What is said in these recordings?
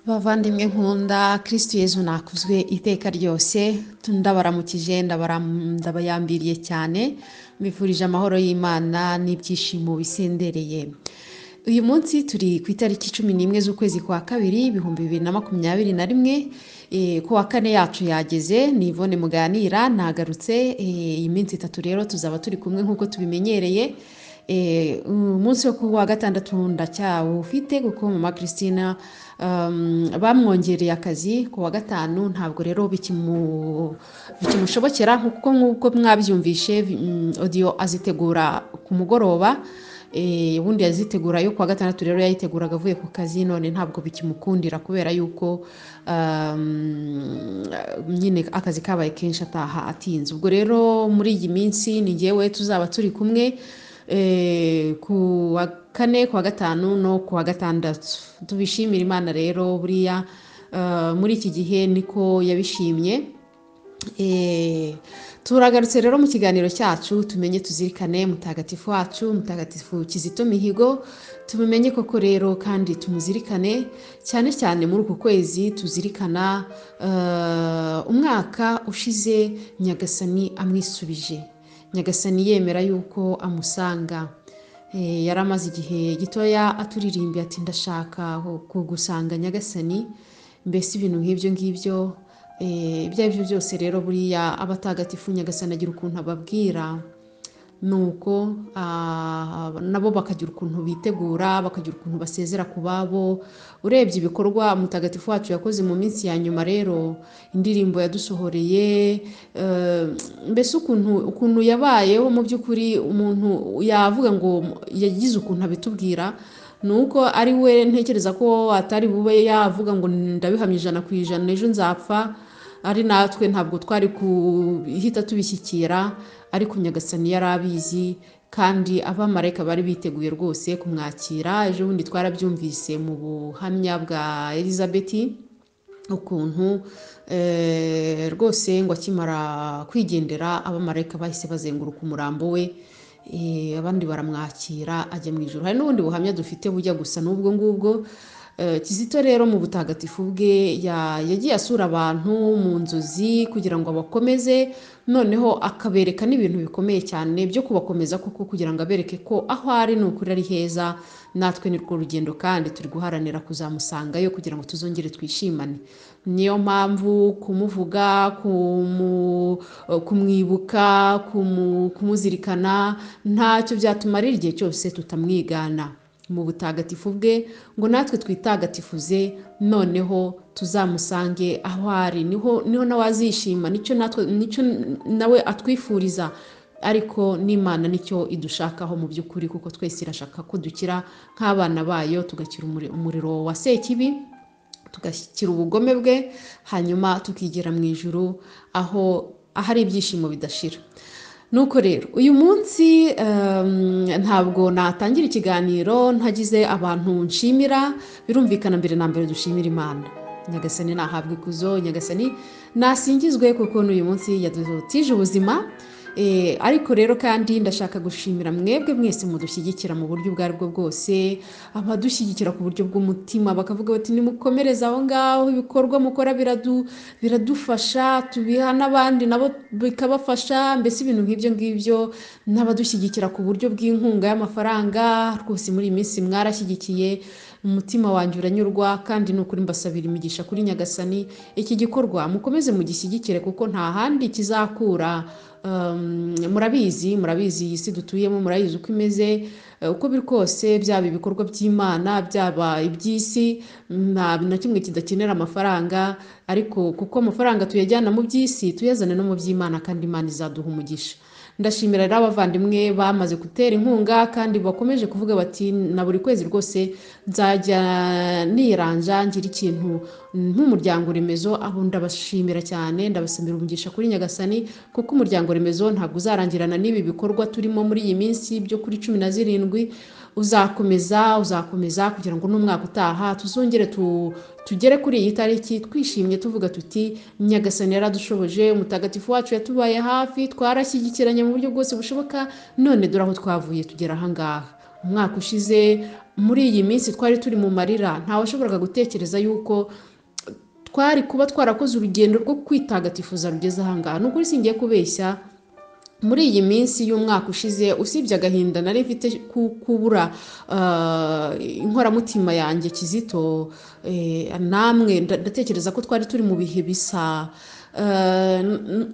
Bavandimwe nkunda, Kristu Yezu nakuzwe iteka ryose. Ndabaramukije, ndabayambiriye cyane, mbifurije amahoro y'Imana n'ibyishimo bisendereye. Uyu munsi turi ku itariki 11 z'ukwezi kwa kabiri 2021, ku wa kane yacu yageze. Ni Yvonne muganira, nagarutse. Iyi minsi itatu rero tuzaba turi kumwe nk'uko tubimenyereye. Umunsi wo ku wa gatandatu ndacyawufite kuko mama Christina bamwongereye akazi ku wa gatanu, ntabwo rero bikimushobokera kuko nk'uko mwabyumvishe, audio azitegura ku mugoroba. Ubundi yazitegura yo ku wa gatandatu, rero yayiteguraga avuye ku kazi, none ntabwo bikimukundira kubera yuko nyine akazi kabaye kenshi, ataha atinze. Ubwo rero muri iyi minsi ni njyewe tuzaba turi kumwe ku wa kane, ku wa gatanu no ku wa gatandatu. Tubishimire Imana rero, buriya muri iki gihe niko yabishimye. Turagarutse rero mu kiganiro cyacu tumenye tuzirikane mutagatifu wacu, mutagatifu Kizito Mihigo. Tubimenye koko rero kandi tumuzirikane cyane cyane muri uku kwezi tuzirikana umwaka ushize Nyagasani amwisubije, Nyagasani yemera yuko amusanga. Yari amaze igihe gitoya aturirimbiye ati ndashaka kugusanga Nyagasani, mbese ibintu nk'ibyo ngibyo. Ibyo ari byo byose rero, buriya abatagatifu Nyagasani agira ukuntu ababwira, nuko nabo bakagira ukuntu bitegura, bakagira ukuntu basezera ku babo. Urebye ibikorwa mutagatifu wacu yakoze mu minsi ya nyuma rero, indirimbo yadusohoreye, mbese ukuntu yabayeho, mu by'ukuri umuntu yavuga ngo yagize ukuntu abitubwira, ni uko ari we ntekereza ko atari bube yavuga ngo ndabihamya 100% ejo nzapfa, ari natwe ntabwo twari guhita tubishyikira, ariko Nyagasani yari abizi kandi abamarayika bari biteguye rwose kumwakira. Ejo bundi twarabyumvise mu buhamya bwa Elizabeth, ukuntu rwose ngo akimara kwigendera abamarayika bahise bazenguruka umurambo we, abandi baramwakira ajya mu ijuru. Hari n'ubundi buhamya dufite bujya gusa n'ubwo ngubwo. Kizito rero mu butagatifu bwe yagiye asura abantu mu nzozi kugira ngo abakomeze, noneho akabereka n'ibintu bikomeye cyane byo kubakomeza koko, kugira ngo abereke ko aho ari ni ukuri ari heza. Natwe ni rwo rugendo kandi turi guharanira kuzamusangayo kugira ngo tuzongere twishimane. Niyo mpamvu kumuvuga, kumwibuka, kumuzirikana ntacyo byatumarira igihe cyose tutamwigana mu butagatifu bwe, ngo natwe twitagatifuze, noneho tuzamusange aho ari, niho nawe azishima, nicyo natwe, nicyo nawe atwifuriza. Ariko n'Imana nicyo idushakaho mu by'ukuri, kuko twese irashaka ko dukira nk'abana bayo, tugakira umuriro wa Sekibi, tugashyikira ubugome bwe, hanyuma tukigera mu ijuru aho ahari ibyishimo bidashira. Nuko rero uyu munsi ntabwo natangira ikiganiro ntagize abantu nshimira. Birumvikana mbere na mbere dushimira Imana. Nyagasani nahabwe ikuzo, Nyagasani nasingizwe kuko n'uyu munsi yadutije ubuzima. Ariko rero kandi ndashaka gushimira mwebwe mwese mudushyigikira mu buryo ubwo aribwo bwose, abadushyigikira ku buryo bw'umutima bakavuga bati nimukomereze aho ngaho, ibikorwa mukora biradufasha, tubiha n'abandi nabo bikabafasha, mbese ibintu nk'ibyo ngibyo, n'abadushyigikira ku buryo bw'inkunga y'amafaranga. Rwose muri iyi minsi mwarashyigikiye, umutima wanjye uranyurwa, kandi ni ukuri mbasabira imigisha kuri Nyagasani. Iki gikorwa mukomeze mugishyigikire kuko nta handi kizakura. Murabizi iyi si dutuyemo, murayizi uko imeze, uko biri kose, byaba ibikorwa by'Imana, byaba iby'isi, nta na kimwe kidakenera amafaranga, ariko kuko amafaranga tuyajyana mu by'isi, tuyazane no mu by'Imana, kandi Imana izaduha umugisha. Ndashimira rero abavandimwe bamaze gutera inkunga kandi bakomeje kuvuga bati na buri kwezi rwose nzajya niranja ngira ikintu nk'umuryango remezo. Abo ndabashimira cyane, ndabasabira umugisha kuri Nyagasani, kuko umuryango remezo ntabwo uzarangirana n'ibi bikorwa turimo muri iyi minsi byo kuri 17, uzakomeza kugira ngo n'umwaka utaha tuzongere tugere kuri iyi tariki twishimye, tuvuga tuti Nyagasani yaradushoboje, umutagatifu wacu yatubaye hafi, twarashyigikiranye mu buryo bwose bushoboka, none dore aho twavuye tugera aha ngaha. Umwaka ushize muri iyi minsi twari turi mu marira, ntawashoboraga gutekereza yuko twari kuba twarakoze urugendo rwo kwitagatifuza rugeze aha ngaha. Ni ukuri singiye kubeshya, muri iyi minsi y'umwaka ushize, usibye agahinda nari mfite kubura inkoramutima yanjye Kizito, namwe ndatekereza ko twari turi mu bihe bisa.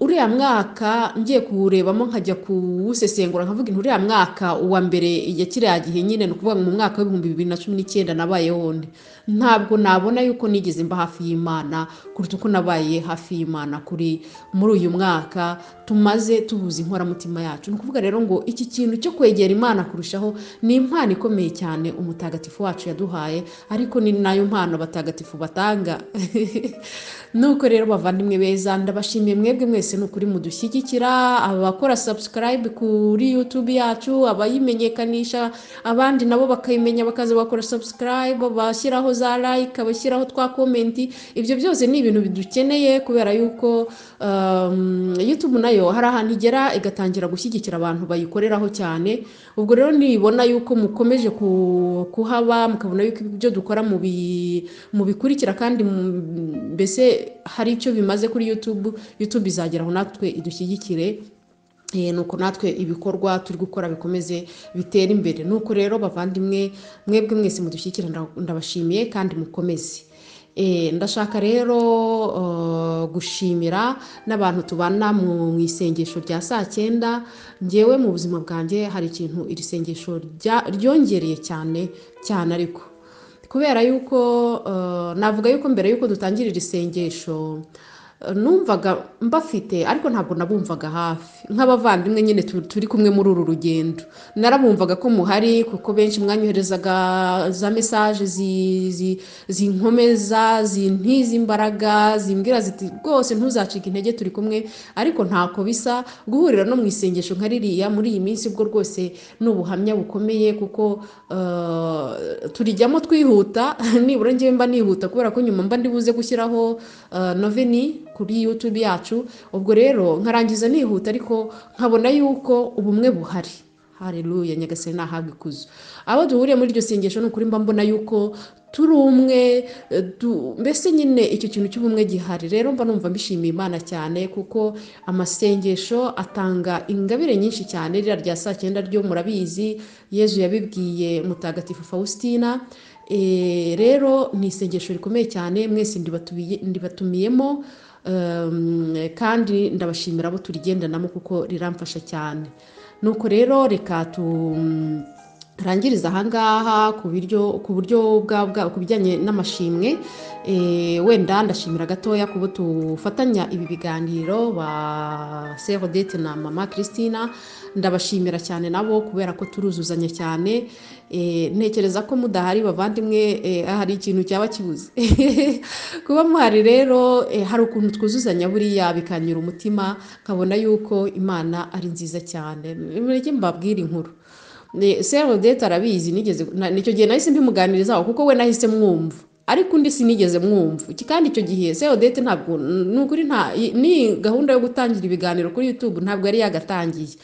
Uriya mwaka ngiye kuwurebamo nkajya kuwusesengura nkavuga nti uriya mwaka uwa mbere ya kiriya gihe nyine, ni ukuvuga mu mwaka w'2019 nabayeho nde, ntabwo nabona yuko nigeze mba hafi y'Imana kuruta uko nabaye hafi y'Imana kuri muri uyu mwaka tumaze tubuza inkoramutima yacu. Ni ukuvuga rero ngo iki kintu cyo kwegera Imana kurushaho ni impano ikomeye cyane umutagatifu wacu yaduhaye, ariko ni nayo mpano abatagatifu batanga. Nuko rero bavandimwe beza, ndabashimiye mwebwe mwese ni ukuri mudushyigikira, abakora subscribe kuri YouTube yacu, abayimenyekanisha abandi nabo bakayimenya bakaza bakora subscribe, bashyiraho za like, abashyiraho twa comment, ibyo byose ni ibintu bidukeneye kubera yuko YouTube nayo hari ahantu igera igatangira gushyigikira abantu bayikoreraho cyane. Ubwo rero nibona yuko mukomeje kuhaba, mukabona yuko ibyo dukora mubikurikira kandi mbese hari icyo bimaze kuri YouTube, YouTube izageraho natwe idushyigikire. Nuko natwe ibikorwa turi gukora bikomeze bitere imbere. Nuko rero bavandimwe mwebwe mwese mudushyigikira, ndabashimiye kandi mukomeze. Ndashaka rero gushimira n'abantu tubana mu isengesho rya saa 9. Njyewe mu buzima bwanjye hari ikintu iri sengesho ryongereye cyane cyane, ariko kubera yuko navuga yuko mbere yuko dutangira iri sengesho numvaga mbafite, ariko ntabwo nabumvaga hafi nk'abavandimwe nyine turi kumwe muri uru rugendo. Narabumvaga ko muhari kuko benshi mwanyoherezaga za message zinkomeza, zintiza imbaraga, zimbwira ziti rwose ntuzacike intege turi kumwe, ariko ntako bisa guhurira no mu isengesho nka ririya muri iyi minsi. Ubwo rwose ni ubuhamya bukomeye kuko turijyamo twihuta, nibura njyewe mba nihuta kubera ko nyuma mba ndibuze gushyiraho noveni kuri YouTube yacu. Ubwo rero nkarangiza nihuta, ariko nkabona yuko ubumwe buhari. Haleluya, Nyagasani nahabwe ikuzo. Abo duhuriye muri iryo sengesho ni ukuri mba mbona yuko turi umwe, mbese nyine icyo kintu cy'ubumwe gihari. Rero mba numva mbishimiye Imana cyane kuko amasengesho atanga ingabire nyinshi cyane. Ririya rya saa 9 ryo murabizi, Yezu yabibwiye Mutagatifu Faustina. Rero ni isengesho rikomeye cyane, mwese ndibatumiyemo, kandi ndabashimira abo turigendanamo kuko riramfasha cyane. Nuko rero reka turangiriza ahangaha ku buryo ku bijyanye n'amashimwe. Wenda ndashimira gatoya kubo tufatanya ibi biganiro ba Sœur Odette na Mama Christina, ndabashimira cyane nabo kubera ko turuzuzanya cyane. Ntekereza ko mudahari bavandimwe, hari ikintu cyaba kibuze. Kuba muhari rero hari ukuntu twuzuzanya buriya bikanyura umutima, nkabona yuko Imana ari nziza cyane. Mureke mbabwire inkuru. Sœur Odette arabizi, nigeze nicyo gihe nahise mbimuganirizaho kuko we nahise mwumva, ariko undi sinigeze mwumva. Kandi icyo gihe Sœur Odette ntabwo nukuri nta ni gahunda yo gutangira ibiganiro kuri YouTube ntabwo yari yagatangiye.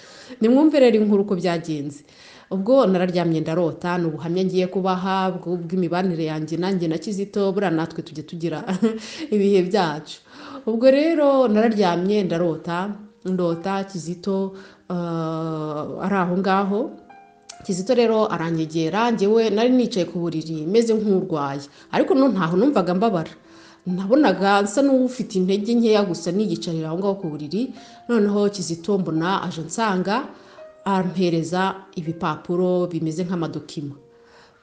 Nimwumve rero inkuru uko byagenze. Ubwo nararyamye ndarota, ni ubuhamya ngiye kubaha bw'imibanire yanjye nanjye na Kizito, buriya natwe tujye tugira ibihe byacu. Ubwo rero nararyamye ndarota, ndota Kizito ari aho ngaho. Kizito rero aranyegera, njyewe nari nicaye ku buriri meze nk'urwaye, ariko ntaho numvaga mbabara, nabonaga nsa n'ufite intege nkeya gusa niyicarira aho ngaho ku buriri. Noneho Kizito mbona aje nsanga, ampereza ibipapuro bimeze nk'amadokima.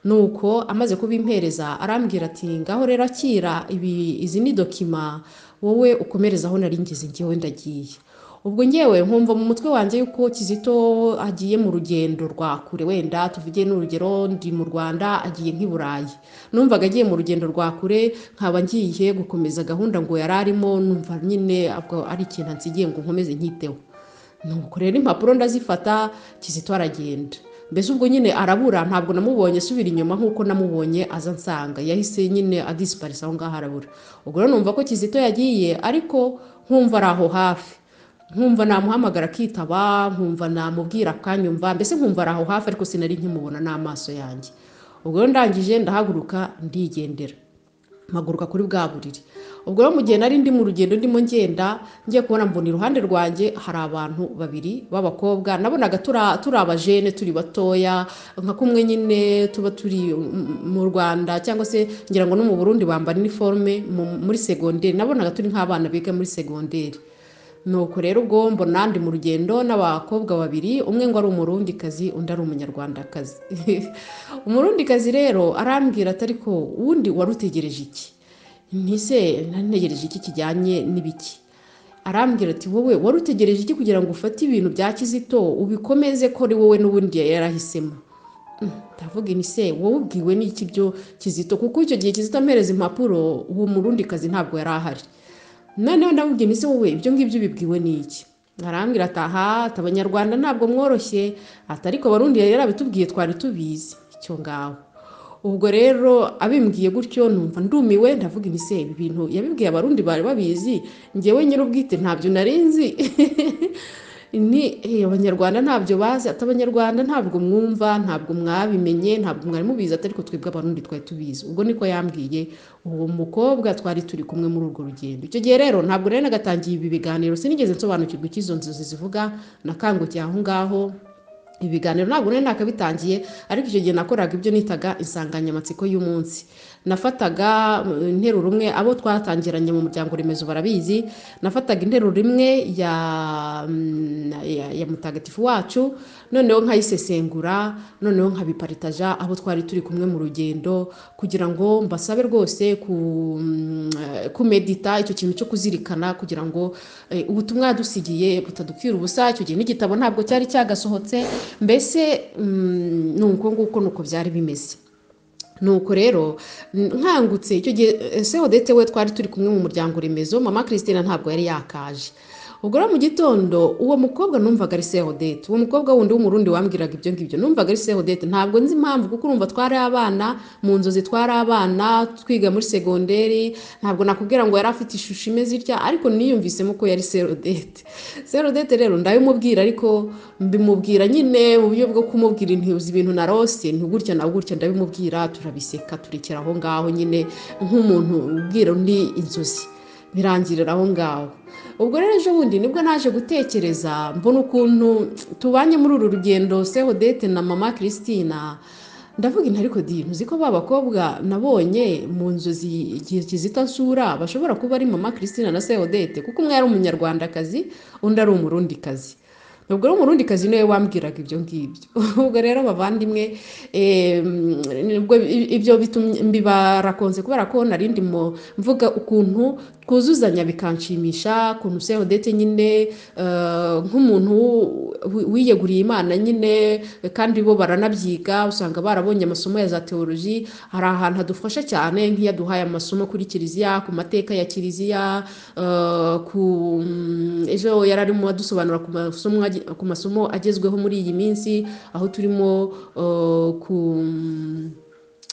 Nuko amaze kubimpereza arambwira ati ngaho rero akira izi ni dokima, wowe ukomereza aho nari ngeze, njyewe ndagiye. Ubwo ngewe nkumva mu mutwe wanjye yuko Kizito agiye mu rugendo rwa kure, wenda tuvuge n'urugero ndi mu Rwanda agiye nk'i Burayi. Numvaga agiye mu rugendo rwa kure, nkaba ngiye gukomeza gahunda ngo yari arimo, numva nyine ari ikintu nsigiye ngo nkomeze nkiteho. Nuko rero impapuro ndazifata, Kizito aragenda. Mbese ubwo nyine arabura, ntabwo namubonye asubira inyuma nk'uko namubonye aza nsanga, yahise nyine adisiparisa aho ngaho arabura. Ubwo rero numva ko Kizito yagiye, ariko nkumva ari aho hafi. Nkumva namuhamagara akitaba, nkumva namubwira akanyumva, mbese nkumva ari aho hafi, ariko sinari nkimubona n'amaso yanjye. Ubwo rero ndangije ndahaguruka ndigendera, mpaguruka kuri bwa buriri. Ubwo rero mu gihe nari ndi mu rugendo ndimo ngenda, ngiye kubona mbona iruhande rwanjye hari abantu babiri b'abakobwa, nabonaga turi abajene, turi batoya, nka kumwe nyine tuba turi mu Rwanda cyangwa se ngira ngo no mu Burundi bambara iniforume muri segonderi, nabonaga turi nk'abana biga muri segonderi. Nuko rero ubwo mbona ndi mu rugendo n'abakobwa babiri, umwe ngo ari umurundikazi undi ari umunyarwandakazi. Umurundikazi rero arambwira ati ariko uwundi wari utegereje iki? Ntise ntegereje iki kijyanye n'ibiki? Arambwira ati wowe wari utegereje iki kugira ngo ufate ibintu bya Kizito ubikomeze ko ari wowe n'ubundi yarahisemo? Ndavuga nti se wowe ubwiwe n'iki byo Kizito? Kuko icyo gihe Kizito ampereza impapuro uwo murundikazi ntabwo yari ahari. Noneho ndamubwira nti se wowe ibyo ngibyo ubibwiwe n'iki? Arambwira ati aha, ati abanyarwanda ntabwo mworoshye, ati ariko abarundi yari yarabitubwiye twari tubizi icyo ngaho. Ubwo rero abimbwiye gutyo numva ndumiwe, ndavuga nti se ibi bintu yabibwiye abarundi bari babizi, njyewe nyir'ubwite ntabyo nari nzi. Ni abanyarwanda ntabyo bazi, ati abanyarwanda ntabwo mwumva, ntabwo mwabimenye, ntabwo mwari mubizi, ati ariko twebwe abarundi twari tubizi. Ubwo niko yambwiye uwo mukobwa twari turi kumwe muri urwo rugendo. Icyo gihe rero ntabwo nari nagatangiye ibi biganiro, sinigeze nsobanukirwa icyo izo nzozi zivuga, nakangukiye aho ngaho. Ibiganiro ntabwo nari nakabitangiye, ariko icyo gihe nakoraga ibyo nitaga insanganyamatsiko y'umunsi. Nafataga interuro imwe, abo twatangiranye mu muryango remezo barabizi, nafataga interuro imwe ya mutagatifu wacu, noneho nkayisesengura, noneho nkabiparitaja abo twari turi kumwe mu rugendo, kugira ngo mbasabe rwose kumedita icyo kintu cyo kuzirikana, kugira ngo ubutumwa yadusigiye butadupfira ubusa. Icyo gihe n'igitabo ntabwo cyari cyagasohotse, mbese ni uko nguko nuko byari bimeze. Nuko rero nkangutse icyo gihe se Odette we twari turi kumwe mu muryango remezo, mama Christine ntabwo yari yakaje. Ubwo rero mu gitondo uwo mukobwa numvaga ari se Odette, uwo mukobwa wundi w'umurundi wambwiraga ibyo ngibyo numvaga ari se Odette, ntabwo nzi impamvu, kuko urumva twari abana mu nzozi, twari abana twiga muri segonderi, ntabwo nakubwira ngo yari afite ishusho imeze itya, ariko niyumvisemo ko yari se Odette. Se Odette rero ndabimubwira, ariko mbimubwira nyine mu buryo bwo kumubwira nti uzi ibintu narose, nti gutya na gutya, ndabimubwira turabiseka, turekera aho ngaho nyine nk'umuntu ubwira undi inzozi, birangirira aho ngaho. Ubwo rero ejo bundi nibwo naje gutekereza mbona ukuntu tubanye muri uru rugendo se Odette na mama Christina, ndavuga inti ariko di ntuzi ko ba bakobwa nabonye mu nzozi igihe Kizito ansura bashobora kuba ari mama Christina na se Odette, kuko umwe yari umunyarwandakazi undi ari umurundikazi. Ubwo rero umurundikazi niwe wambwiraga ibyo ngibyo. Ubwo rero bavandimwe, ibyo bitumye mbibarakonze kubera ko nari ndimo mvuga ukuntu twuzuzanya bikanshimisha, ukuntu se Odette nyine nk'umuntu wiyeguriye Imana nyine, kandi bo baranabyiga, usanga barabonye amasomo ya za teoloji, hari ahantu hadufasha cyane nk'iyo aduhaye amasomo kuri kiliziya, ku mateka ya kiliziya, ku ejo yari arimo adusobanura ku masomo agezweho muri iyi minsi, aho turimo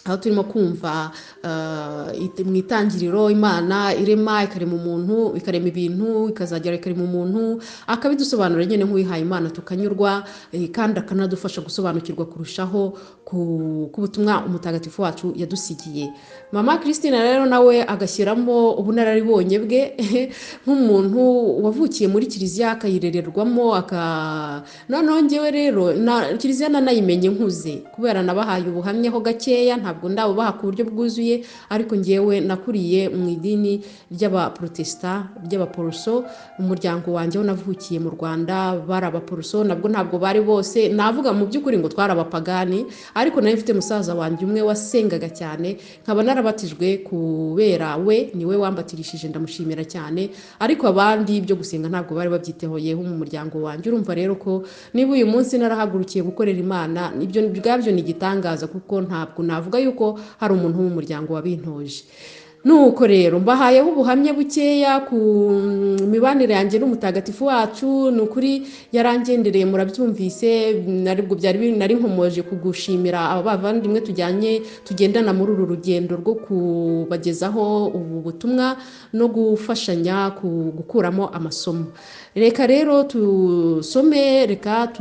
aho turimo kumva mu itangiriro Imana irema ikarema umuntu, ikarema ibintu, ikazagera ikarema umuntu, akabidusobanura nyine nk'uwihaye Imana tukanyurwa, kandi akanadufasha gusobanukirwa kurushaho ku butumwa umutagatifu wacu yadusigiye. Mama Christine rero nawe agashyiramo ubunararibonye bwe nk'umuntu wavukiye muri kiliziya akayirererwamo, noneho njyewe rero kiliziya nanayimenye nkuze, kubera nabahaye ubuhamya ho gakeya, ntabwo ndabubaha ku buryo bwuzuye, ariko njyewe nakuriye mu idini ry'abaprotesta ry'abaporoso, umuryango wanjye wo navukiye mu Rwanda bari abaporoso, nabwo ntabwo bari bose, navuga mu by'ukuri ngo twari abapagani, ariko nari mfite musaza wanjye umwe wasengaga cyane, nkaba narabatijwe kubera we, niwe wambatirishije, ndamushimira cyane, ariko abandi ibyo gusenga ntabwo bari babyitehoyeho mu muryango wanjye. Urumva rero ko niba uyu munsi narahagurukiye gukorera Imana, ibyo ubwabyo ni igitangaza, kuko ntabwo navuga yuko hari umuntu wo mu muryango wabintoje. Nuko rero mbahayeho ubuhamya bukeya ku mibanire yanjye n'umutagatifu wacu. Ni ukuri yarangendereye, murabyumvise, naribwo byari nari nkomoje kugushimira aba bavandimwe tujyanye tugendana muri uru rugendo rwo kubagezaho ubu butumwa no gufashanya gukuramo amasomo. Reka rero tusome, reka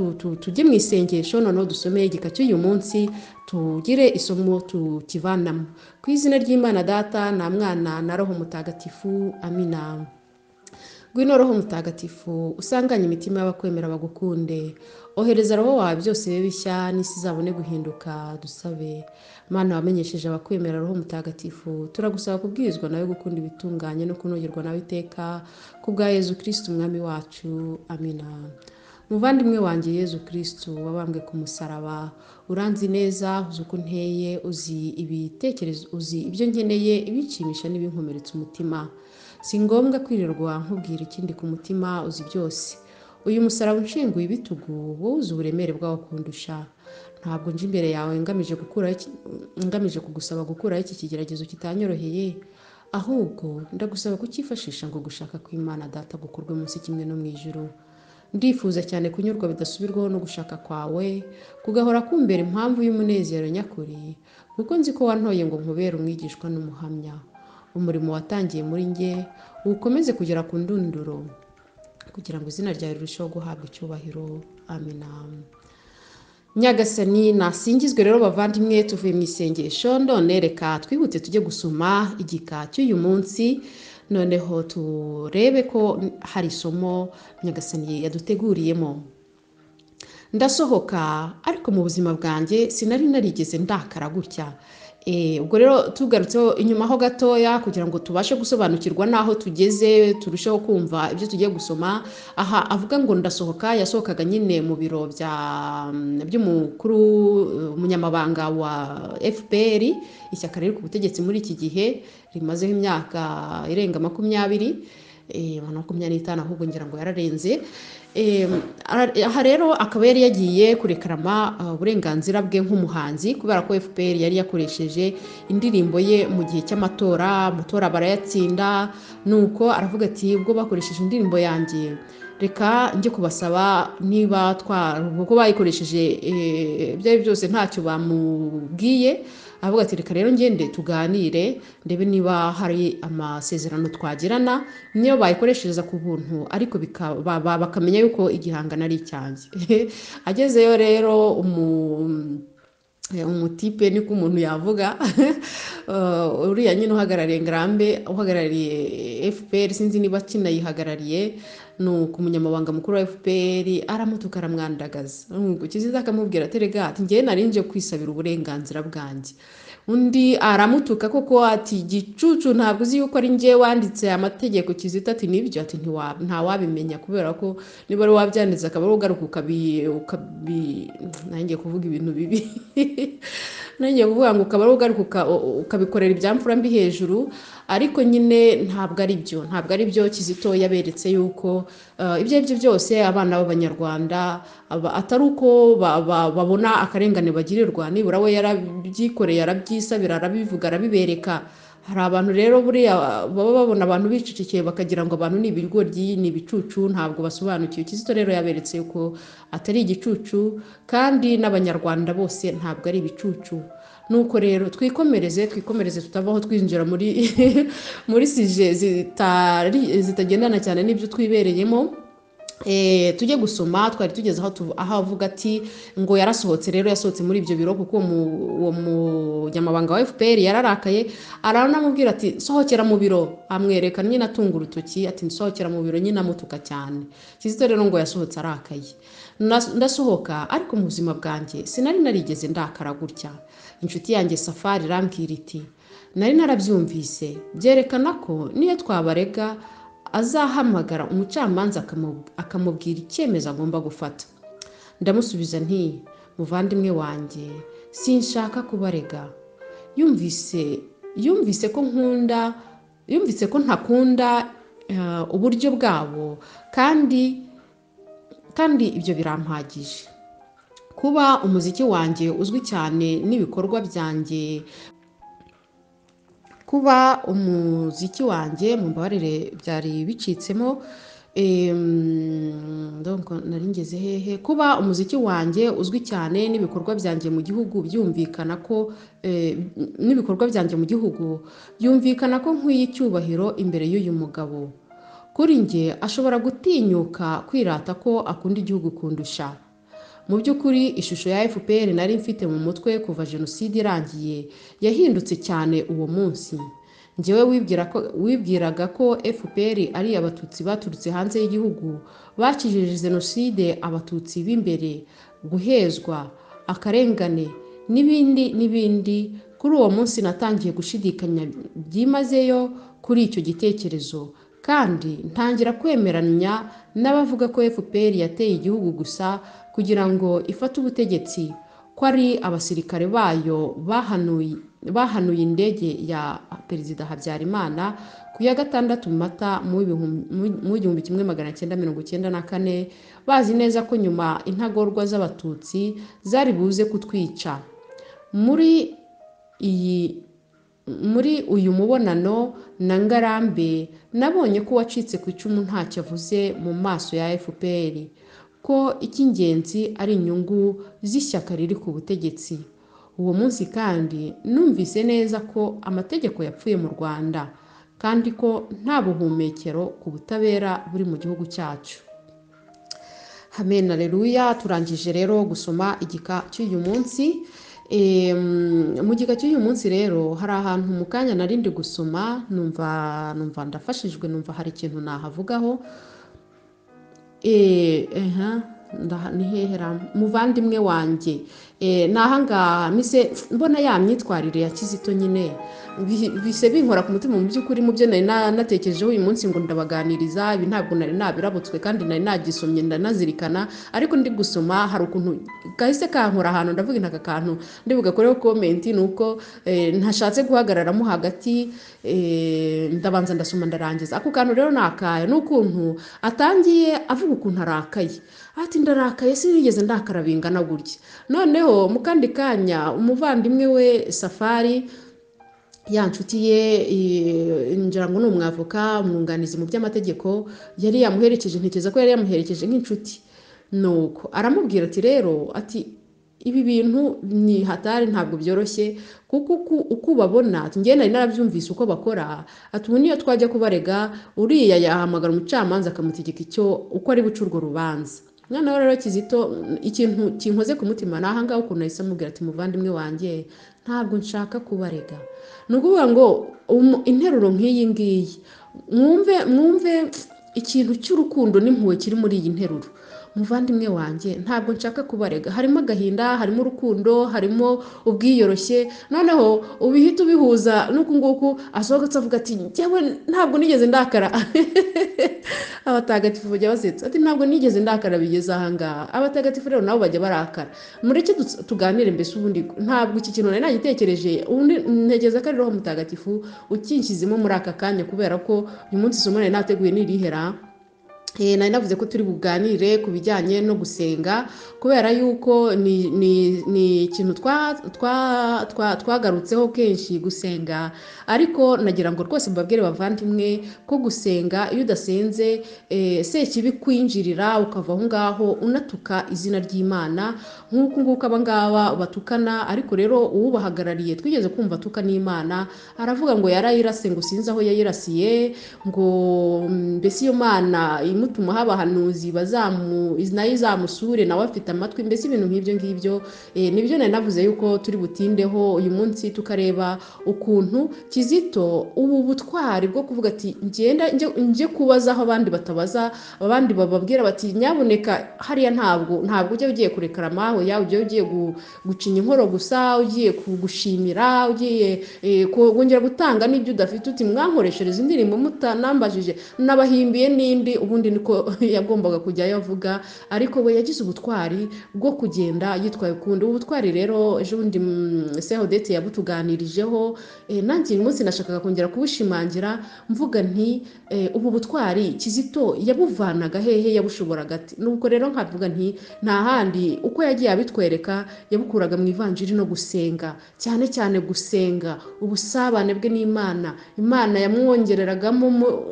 tujye mu isengesho, noneho dusome igika cy'uyu munsi tugire isomo tukivanamo. Ku izina ry'Imana Data na Mwana na Roho Mutagatifu, amina. Ngwino Roho Mutagatifu, usanganye imitima y'abakwemera bagukunde, ohereza Roho wawe byose bibe bishya n'isi izabone guhinduka. Dusabe. Mana wamenyesheje abakwemera Roho Mutagatifu, turagusaba kubwirizwa nawe gukunda ibitunganye no kunogerwa nawe iteka, ku bwa Yezu Kristu Umwami wacu, amina. Muvandimwe wanjye Yezu Kristu wabambwe ku musaraba, uranzi neza, uzi uko nteye, uzi ibitekerezo, uzi ibyo nkeneye, ibinshimisha n'ibinkomeretsa umutima. Si ngombwa kwirirwa nkubwira ikindi ku mutima, uzi byose. Uyu musaraba unshinguye ibitugu, wowe uzi uburemere bwawo kundusha. Ntabwo nje imbere yawe ngamije kugusaba gukuraho iki kigeragezo kitanyoroheye, ahubwo ndagusaba kucyifashisha ngo gushaka kw'Imana Data gukorwe munsi kimwe no mu ijuru. Ndifuza cyane kunyurwa bidasubirwaho no gushaka kwawe, kugahora kumbera impamvu y'umunezero nyakuri, kuko nzi ko wantoye ngo nkubere umwigishwa n'umuhamya. Umurimo watangiye muri njye uwukomeze kugera ku ndunduro, kugira ngo izina ryawe rirusheho guhabwa icyubahiro. Amina. Nyagasani nasingizwe. Rero bavandimwe, tuvuye mu isengesho, none reka twihute tujye gusoma igika cy'uyu munsi, noneho turebe ko hari isomo Nyagasani yaduteguriyemo. Ndasohoka, ariko mu buzima bwanjye sinari narigeze ndakara gutya. Ubwo rero tugarutseho inyuma ho gatoya kugira ngo tubashe gusobanukirwa n'aho tugeze, turusheho kumva ibyo tugiye gusoma. Aha avuga ngo ndasohoka, yasohokaga nyine mu biro by'umukuru umunyamabanga wa FPR, ishyaka riri ku butegetsi muri iki gihe rimazeho imyaka irenga 20, 25 ahubwo ngira ngo yararenze. Aha rero akaba yari yagiye kurekarama uburenganzira bwe nk'umuhanzi, kubera ko FPR yari yakoresheje indirimbo ye mu gihe cy'amatora, amatora barayatsinda. Nuko aravuga ati ubwo bakoresheje indirimbo yanjye, reka njye kubasaba niba kuko bayikoresheje ibyo ari byose ntacyo bamubwiye. Avuga ati reka rero ngende tuganire, ndebe niba hari amasezerano twagirana, niyo bayikoreshereza ku buntu, ariko bakamenya yuko igihangano ari icyanjye. Agezeyo rero umutipe, niko umuntu yavuga, uriya nyine uhagarariye Ngarambe, uhagarariye FPR, sinzi niba akinayihagarariye, ni umunyamabanga mukuru wa FPR, aramutuka aramwandagaza. Kizito akamubwira ati rega, ati njyewe nari nje kwisabira uburenganzira bwanjye. Undi aramutuka koko ati gicucu, ntabwo uzi yuko ari njye wanditse amategeko. Kizito ati nibyo, ati ntawabimenya kubera ko niba ari wabyanditse akaba ari ugaruka ukabi nanjye kuvuga ibintu bibi, nanjye kuvuga ngo ukaba ari ugaruka ukabikorera ibyamfura mbi hejuru, ariko nyine ntabwo ari byo, ntabwo ari byo. Kizito yaberetse yuko ibyo ari byo byose abana b'Abanyarwanda atari uko babona akarengane bagirirwa, nibura we yarabyikoreye, arabyisabira, arabivuga, arabibereka. Hari abantu rero buriya baba babona abantu bicecekeye bakagira ngo abantu ni ibigoryi, ni ibicucu, ntabwo basobanukiwe. Kizito rero yaberetse yuko atari igicucu, kandi n'Abanyarwanda bose ntabwo ari ibicucu. Nuko rero twikomereze, twikomereze, tutavaho twinjira muri sije zitagendana cyane n'ibyo twibereyemo. Tujye gusoma. Twari tugeze aho avuga ati ngo yarasohotse rero, yasohotse muri ibyo biro kuko uwo munyamabanga wa FPR yararakaye, aranamubwira ati sohokera mu biro, amwereka nyine atunga urutoki ati sohokera mu biro, nyine amutuka cyane. Kizito rero ngo yasohotse arakaye. Ndasohoka, ariko mu buzima bwanjye sinari narigeze ndakara gutya. Inshuti yanjye Safari irambwira iti nari narabyumvise, byerekana ko niyo twabarega azahamagara umucamanza akamubwira icyemezo agomba gufata. Ndamusubiza nti muvandimwe wanjye, sinshaka kubarega. Yumvise ko nkunda, yumvise ko ntakunda uburyo bwabo, kandi ibyo birampagije. Kuba umuziki wanjye uzwi cyane n'ibikorwa byanjye Kuba umuziki wanjye, mumbabarire byari bicitsemo, donc nari ngeze hehe? Kuba umuziki wanjye uzwi cyane n'ibikorwa byanjye mu gihugu byumvikana ko n'ibikorwa byanjye mu gihugu byumvikana ko nkwiye icyubahiro imbere y'uyu mugabo. Kuri njye ashobora gutinyuka kwirata ko akunda igihugu kundusha. Mu by'ukuri ishusho ya FPR nari mfite mu mutwe kuva jenoside irangiye yahindutse cyane uwo munsi. Njyewe wibwiraga ko FPR ari abatutsi baturutse hanze y'igihugu bakijije jenoside abatutsi b'imbere, guhezwa, akarengane n'ibindi n'ibindi, kuri uwo munsi natangiye gushidikanya byimazeyo kuri icyo gitekerezo, kandi ntangira kwemeranya n'abavuga ko FPR yateye igihugu gusa kugira ngo ifate ubutegetsi, ko ari abasirikare bayo bahanuye indege ya Perezida Habyarimana ku ya 6 Mata mu 1994, bazi neza ko nyuma intagorwa z'abatutsi zari buze kutwica. Muri uyu mubonano na Ngarambe nabonye ko uwacitse ku icumu ntacyo avuze mu maso ya FPR, ko icy'ingenzi ari inyungu z'ishyaka riri ku butegetsi. Uwo munsi kandi numvise neza ko amategeko yapfuye mu Rwanda, kandi ko nta buhumekero ku butabera buri mu gihugu cyacu. Amen, haleluya. Turangije rero gusoma igika cy'uyu munsi. Mu gika cy'uyu munsi rero hari ahantu mu kanya narindi gusoma numva ndafashijwe, numva hari ikintu nahavugaho. Ni hehera muvandimwe wanjye, nahangaha mise mbona ya myitwarire ya Kizito nyine bise binkora ku mutima. Mu by'ukuri mu byo nari natekerejeho uyu munsi ngo ndabaganiriza, ibi ntabwo nari nabirabutswe kandi nari nagisomye ndanazirikana, ariko ndi gusoma hari ukuntu kahise kankora ahantu ndavuga intaka kantu ndi bugakoreho comment, nuko ntashatse guhagararamo hagati, ndabanza ndasoma ndarangiza. Ako kantu rero nakaye n'ukuntu atangiye avuga ukuntu arakaye, ati ndarakaye sinigeze ndakara bingana gutya. Noneho mu kandi kanya umuvandimwe we Safari, ya nshuti ye, ngira ngo ni umwavoka, umwunganizi mu by'amategeko, yari yamuherekeje, ntekereza ko yari yamuherekeje nk'inshuti. Nuko aramubwira ati rero, ati ibi bintu ni hatari, ntabwo byoroshye, kuko uko ubabona, ati njye nari narabyumvise uko bakora, ati ubu niyo twajya kubarega uriya yahamagara umucamanza akamutegeka icyo uko ari buce urwo rubanza. Noneho rero Kizito ikintu kinkoze ku mutima ni ahangaha ukuntu yahise amubwira ati muvandimwe wanjye ntabwo nshaka kubarega. Ni ukuvuga ngo interuro nk'iyi ngiyi, mwumve ikintu cy'urukundo n'impuhwe kiri muri iyi nteruro. Muvandimwe wanjye ntabwo nshaka kubarega, harimo agahinda, harimo urukundo, harimo ubwiyoroshye. Noneho ubihita ubihuza n'uku nguku asohotse avuga ati njyewe ntabwo nigeze ndakara. Abatagatifu bajya basetsa ati ntabwo nigeze ndakara bigeze aha ngaha. Abatagatifu rero nabo bajya barakara. Mureke tuganire mbese ubundi ntabwo iki kintu nari nagitekereje, ubundi ntekereza ko ari Roho Mutagatifu ukinshyizemo muri aka kanya, kubera ko uyu munsi isomo nari nateguye nirihera. Nari navuze ko turi buganire ku bijyanye no gusenga, kubera yuko ni ikintu twagarutseho kenshi gusenga, ariko nagira ngo rwose mbabwire bavandimwe ko gusenga iyo udasenze sekibi kwinjirira ukava aho ngaho unatuka izina ry'Imana nk'uku nguku aba ngaba batukana. Ariko rero uwubahagarariye twigeze kumva atuka n'Imana, aravuga ngo yarayirase, ngo sinzi aho yayirasiye, ngo mbese iyo Mana imutuma abahanuzi nayo izamusure, nawe afite amatwi, mbese ibintu nk'ibyo ngibyo. Nibyo nari navuze yuko turi butindeho uyu munsi, tukareba ukuntu Kizito ubu butwari bwo kuvuga ati ngenda nje kubaza aho abandi batabaza, abandi bababwira bati nyabuneka hariya ntabwo ujya ugiye kurekarama, oya ujya ugiye gucinya inkoro gusa, ugiye kugushimira, ugiye kongera gutanga n'ibyo udafite, uti mwankoreshereza indirimbo mutanambajije, nabahimbiye n'indi, ubundi niko yagombaga kujyayo avuga, ariko we yagize ubutwari bwo kugenda yitwaye ukundi. Ubutwari rero ejo bundi Sœur Odette yabutuganirijeho, nanjye uyu munsi nashakaga kongera kubushimangira mvuga nti ubu butwari Kizito yabuvanaga hehe, yabushoboraga ate? Nuko rero nkavuga nti nta handi, uko yagiye abitwereka yabukuraga mu ivanjiri no gusenga, cyane cyane gusenga, ubusabane bwe n'Imana. Imana yamwongereragamo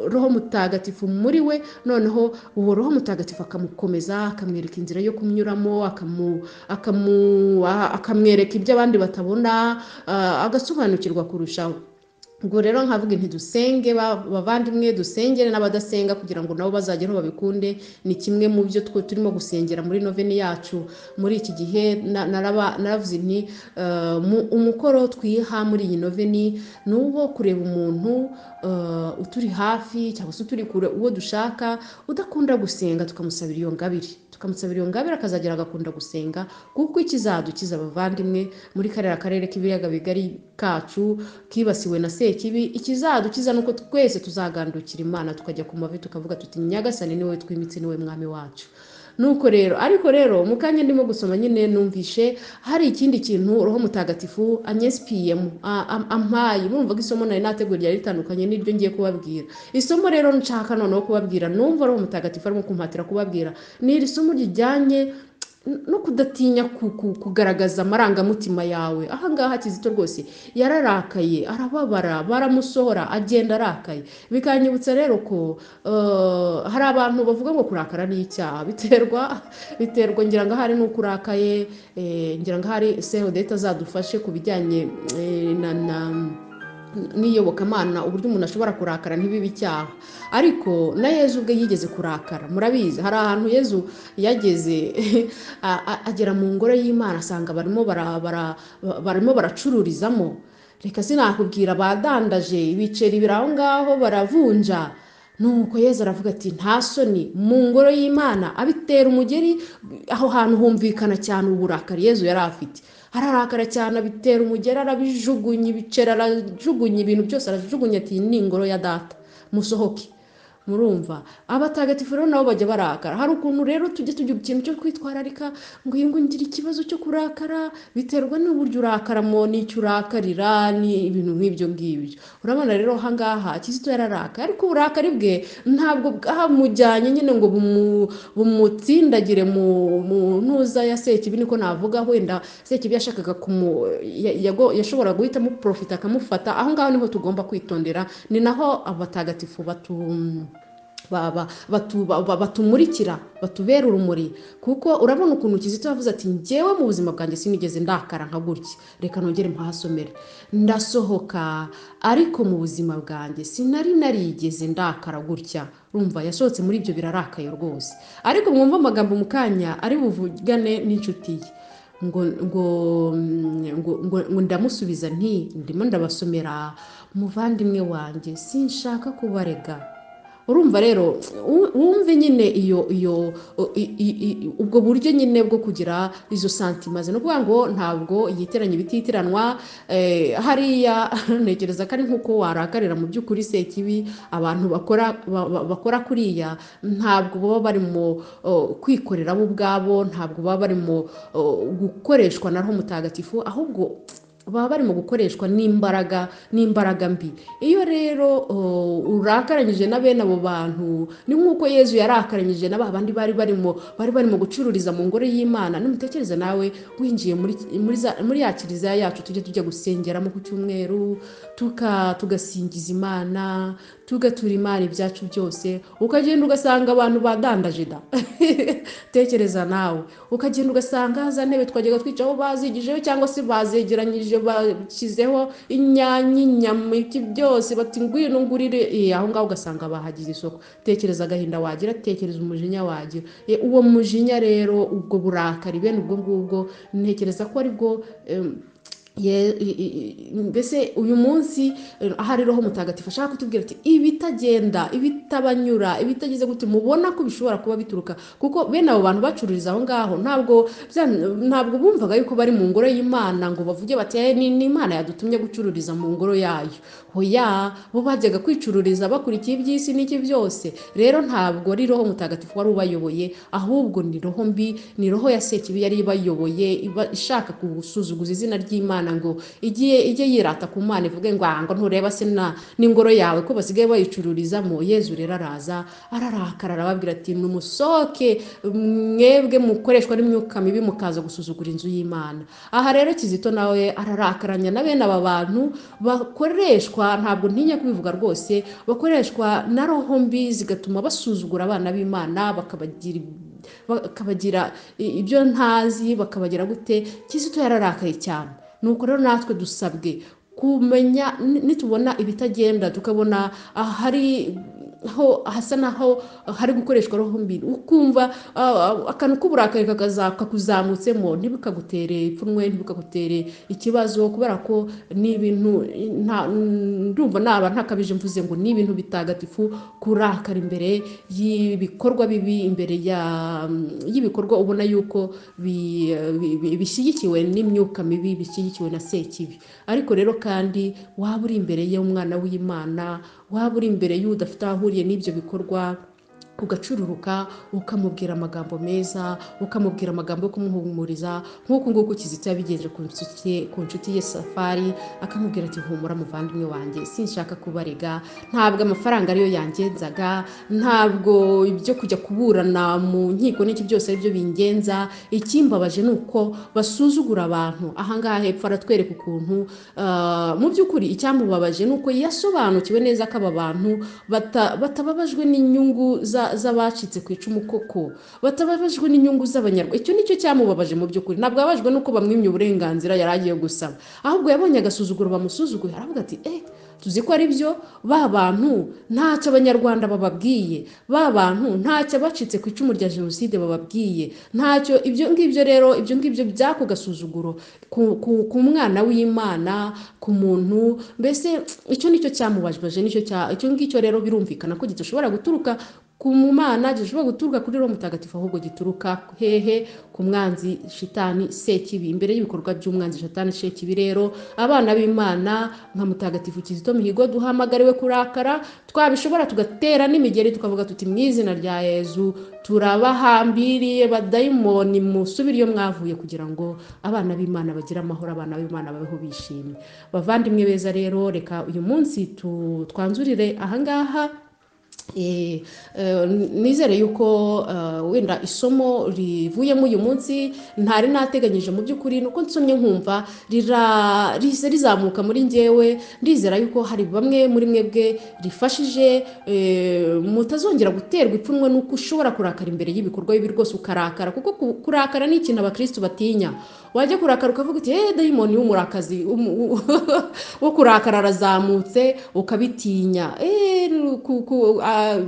Roho Mutagatifu muri we, noneho uwo Roho Mutagatifu akamukomeza, akamwereka inzira yo kumnyuramo, akamwereka ibyo abandi batabona, agasobanukirwa kurushaho. Ubwo rero nkavuga nti dusenge bavandimwe, dusengere n'abadasenga kugira ngo nabo bazagere aho babikunde. Ni kimwe mu byo twe turimo gusengera muri noveni yacu muri iki gihe. Naravuze nti umukoro twiha muri iyi noveni ni uwo kureba umuntu uturi hafi cyangwa se uturi kure, uwo dushaka udakunda gusenga, tukamusabira iyo ngabire, tukamusabira iyo ngabire akazagera agakunda gusenga, kuko ikizadukiza abavandimwe muri kariya karere k'ibiyaga bigari kacu kibasiwe na Sekibi, ikizadukiza nuko twese tuzagandukira Imana, tukajya ku mavi tukavuga tuti Nyagasani ni wowe twimitse, ni wowe mwami wacu. Nuko rero, ariko rero mu kanya ndimo gusoma nyine numvishe hari ikindi kintu Roho Mutagatifu anyesipiyemo, ampaye. Murumva ko isomo nari nateguye ryari ritandukanye n'iryo ngiye kubabwira. Isomo rero nshaka noneho kubabwira, numva Roho Mutagatifu arimo kumpatira kubabwira, ni iri somo rijyanye no kudatinya kugaragaza amarangamutima yawe. Aha ngaha Kizito rwose yararakaye, arababara, baramusohora, agenda arakaye. Bikanyibutsa rero ko hari abantu bavuga ngo kurakara ni icyaha, biterwa ngira ngo ahari nuko urakaye, ngira ngo ahari Sœur Odette azadufashe ku bijyanye na n'iyobokamana, uburyo umuntu ashobora kurakara ntibibe icyaha. Ariko na Yezu ubwe yigeze kurakara, murabizi hari ahantu Yezu yageze agera mu ngoro y'Imana asanga barimo baracururizamo. Reka sinakubwira, badandaje ibiceri biri aho ngaho baravunja. Nuko Yezu aravuga ati nta soni mu ngoro y'Imana, abitera umugeri. Aho hantu humvikana cyane uburakari Yezu yari afite, ararakara cyane, abitera umugeri, arabijugunya ibiceri, arajugunya ibintu byose, arajugunya ati ni ingoro ya data, musohoke. Murumva abatagatifu rero nabo bajya barakara. Hari ukuntu rero tujya tugira ikintu cyo kwitwararika ngo iyi ngo ngira ikibazo cyo kurakara, biterwa n'uburyo urakaramo n'icyo urakarira, ni ibintu nk'ibyo ngibyo. Urabona rero aha ngaha Kizito yararakaye, ariko uburakari bwe ntabwo bwamujyanye nyine ngo bumutsindagire mu ntuza ya Sekibi, niko navuga. Wenda Sekibi yashakaga yashoboraga guhita amuprofita akamufata. Aho ngaho niho tugomba kwitondera, ni naho abatagatifu batumurikira, batubera urumuri. Kuko urabona ukuntu Kizito yavuze ati njyewe mu buzima bwanjye sinigeze ndakara nka gutya, reka nongere mpahasomere, ndasohoka ariko mu buzima bwanjye sinari narigeze ndakara gutya. Urumva yasohotse muri ibyo birarakaye rwose. Ariko mwumva amagambo mu kanya ari buvugane n'inshuti ye, ngo ndamusubiza nti ndimo ndabasomera muvandimwe wanjye, sinshaka kubarega. Urumva rero wumve nyine iyo ubwo buryo nyine bwo kugira izo santima ze, no kuvuga ngo ntabwo yiteranya ibititiranwa. Hariya ntekereza ko ari nkuko warakarira mu by'ukuri Sekibi, abantu bakora kuriya ntabwo baba barimo kwikorera bo ubwabo, ntabwo baba barimo gukoreshwa na Roho Mutagatifu, ahubwo baba barimo gukoreshwa n'imbaraga mbi. Iyo rero urakaranyije na bene abo bantu, ni nk'uko Yezu yarakaranyije na ba bandi bari barimo gucururiza mu ngoro y'Imana. Nimutekereze nawe winjiye muri ya kiliziya yacu tujya gusengeramo ku cyumweru, tugasingiza Imana, tugatura Imana ibyacu byose, ukagenda ugasanga abantu badandaje da. Tekereza nawe ukagenda ugasanga za ntebe twajyaga twicaho bazigijeho cyangwa se bazegeranyije, bashyizeho inyanya, inyama, ibyo byose, bati ngwino ngurire. Aho ngaho ugasanga bahagize isoko. Tekereza agahinda wagira, tekereza umujinya wagira. Uwo mujinya rero, ubwo burakari bene ubwo ngubwo, ntekereza ko aribwo Mbese uyu munsi ahari Roho Mutagatifu ashaka kutubwira ati ibitagenda, ibitabanyura, ibitagize gute, mubona ko bishobora kuba bituruka, kuko bene abo bantu bacururiza aho ngaho ntabwo bumvaga yuko bari mu ngoro y'Imana ngo bavuge bati ni Imana yadutumye gucururiza mu ngoro yayo. Hoya, bo bajyaga kwicururiza bakurikiye iby'isi n'iki byose. Rero ntabwo ari Roho Mutagatifu wari ubayoboye, ahubwo ni roho mbi, ni roho ya Sekibi yari ibayoboye, ishaka gusuzuguza izina ry'Imana ngo ijye yirata ku Mana, ivuge ngo ngo ntureba se n'ingoro yawe ko basigaye bayicururizamo. Yezu rero araza ararakara, arababwira ati numusohoke mwebwe mukoreshwa n'imyuka mibi mukaza gusuzugura inzu y'Imana. Aha rero Kizito nawe ararakaranya na bene aba bantu bakoreshwa, ntabwo ntinya kubivuga rwose, bakoreshwa na roho mbi zigatuma basuzugura abana b'Imana, bakabagira ibyo ntazi, bakabagira gute. Kizito yararakaye cyane. Nuko rero natwe dusabwe kumenya nitubona ibitagenda, tukabona ahari aho hasa naho hari gukoreshwa roho mbi, ukumva akantu k'uburakari kakuzamutsemo, ntibikagutere ipfunwe, ntibikagutere ikibazo, kubera ko ni ibintu ndumva naba ntakabije mvuze ngo ni ibintu bitagatifu kurakara imbere y'ibikorwa bibi, imbere y'ibikorwa ubona yuko bishyigikiwe n'imyuka mibi, bishyigikiwe na Sekibi. Ariko rero kandi waba uri imbere y'umwana w'Imana, waba uri imbere y'udafite aho ahuriye n'ibyo bikorwa, ugacururuka ukamubwira amagambo meza, ukamubwira amagambo yo kumuhumuriza, nk'uku nguku Kizito yabigenje ku nshuti ye Safari, akamubwira ati humura muvandimwe wanjye, sinshaka kubarega, ntabwo amafaranga ariyo yangenzaga, ntabwo ibyo kujya kuburana mu nkiko n'iki byose aribyo bingenza, ikimbabaje ni uko basuzugura abantu. Ahangaha hepfo aratwereka ukuntu mu by'ukuri icyamubabaje ni uko yasobanukiwe neza ko aba bantu batababajwe n'inyungu z'abacitse ku icumu koko, batababajwe n'inyungu z'Abanyarwanda. Icyo nicyo cyamubabaje mu by'ukuri. Ntabwo yababajwe n'uko bamwimye uburenganzira yari agiye gusaba, ahubwo yabonye agasuzuguro bamusuzuguye, aravuga ati tuzi ko ari byo, ba bantu ntacyo Abanyarwanda bababwiye, ba bantu ntacyo abacitse ku icumu rya jenoside bababwiye, ntacyo. Ibyo ngibyo rero, ibyo ngibyo by'ako gasuzuguro ku mwana w'Imana, ku muntu, mbese icyo nicyo cyamubabaje, nicyo icyo ngicyo rero birumvikana ko gishobora guturuka ku Mana, gishobora guturuka kuri Roho Mutagatifu, ahubwo gituruka hehe? Ku mwanzi Shitani Sekibi. Imbere y'ibikorwa by'umwanzi Shitani Sekibi rero, abana b'Imana nka Mutagatifu Kizito Mihigo duhamagariwe kurakara, twabishobora tugatera n'imigeri, tukavuga tuti mu izina rya Yezu turabahambiriye badayimoni, musubire iyo mwavuye, kugira ngo abana b'Imana bagire amahoro, abana b'Imana babeho bishimye. Bavandimwe beza rero, reka uyu munsi twanzurire ahangaha. Nizere yuko wenda isomo rivuyemo uyu munsi ntari nateganyije mu by'ukuri, nuko nsomye nkumva rizamuka muri njyewe. Ndizera yuko hari bamwe muri mwebwe rifashije, mutazongera guterwa ipfunwe nuko ushobora kurakara imbere y'ibikorwa bibi rwose ukarakara, kuko kurakara ni ikintu abakristo batinya. Wajya kurakara ukavuga uti dayimoni w'umurakazi wo kurakara arazamutse, ukabitinya,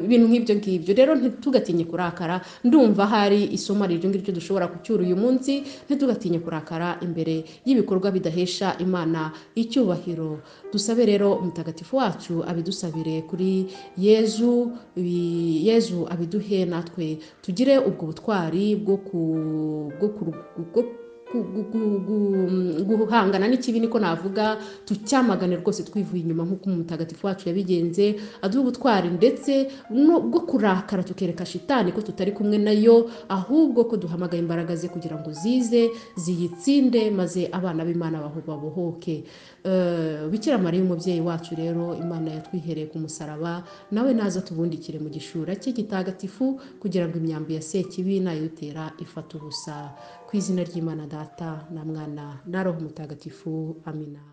ibintu nk'ibyo ngibyo. Rero ntitugatinye kurakara. Ndumva hari isomo ari iryo ngiryo dushobora kucyura uyu munsi, ntitugatinye kurakara imbere y'ibikorwa bidahesha Imana icyubahiro. Dusabe rero Umutagatifu wacu abidusabire kuri Yezu, Yezu abiduhe, natwe tugire ubwo butwari bwo guhangana n'ikibi, niko navuga, tucyamagane rwose twivuye inyuma nk'uko Umutagatifu wacu yabigenze, aduha ubutwari ndetse bwo kurakara, tukereka Shitani ko tutari kumwe nayo, ahubwo ko duhamagaye imbaraga ze kugira ngo zize ziyitsinde, maze abana b'Imana babohoke. Bikira Mariya umubyeyi wacu rero, Imana yatwihereye ku musaraba, nawe naza tubundikire mu gishura cye gitagatifu, kugira ngo imyambi ya Sekibi nayutera ifate ubusa. Ku izina ry'Imana Data na Mwana na Roho Mutagatifu, amina.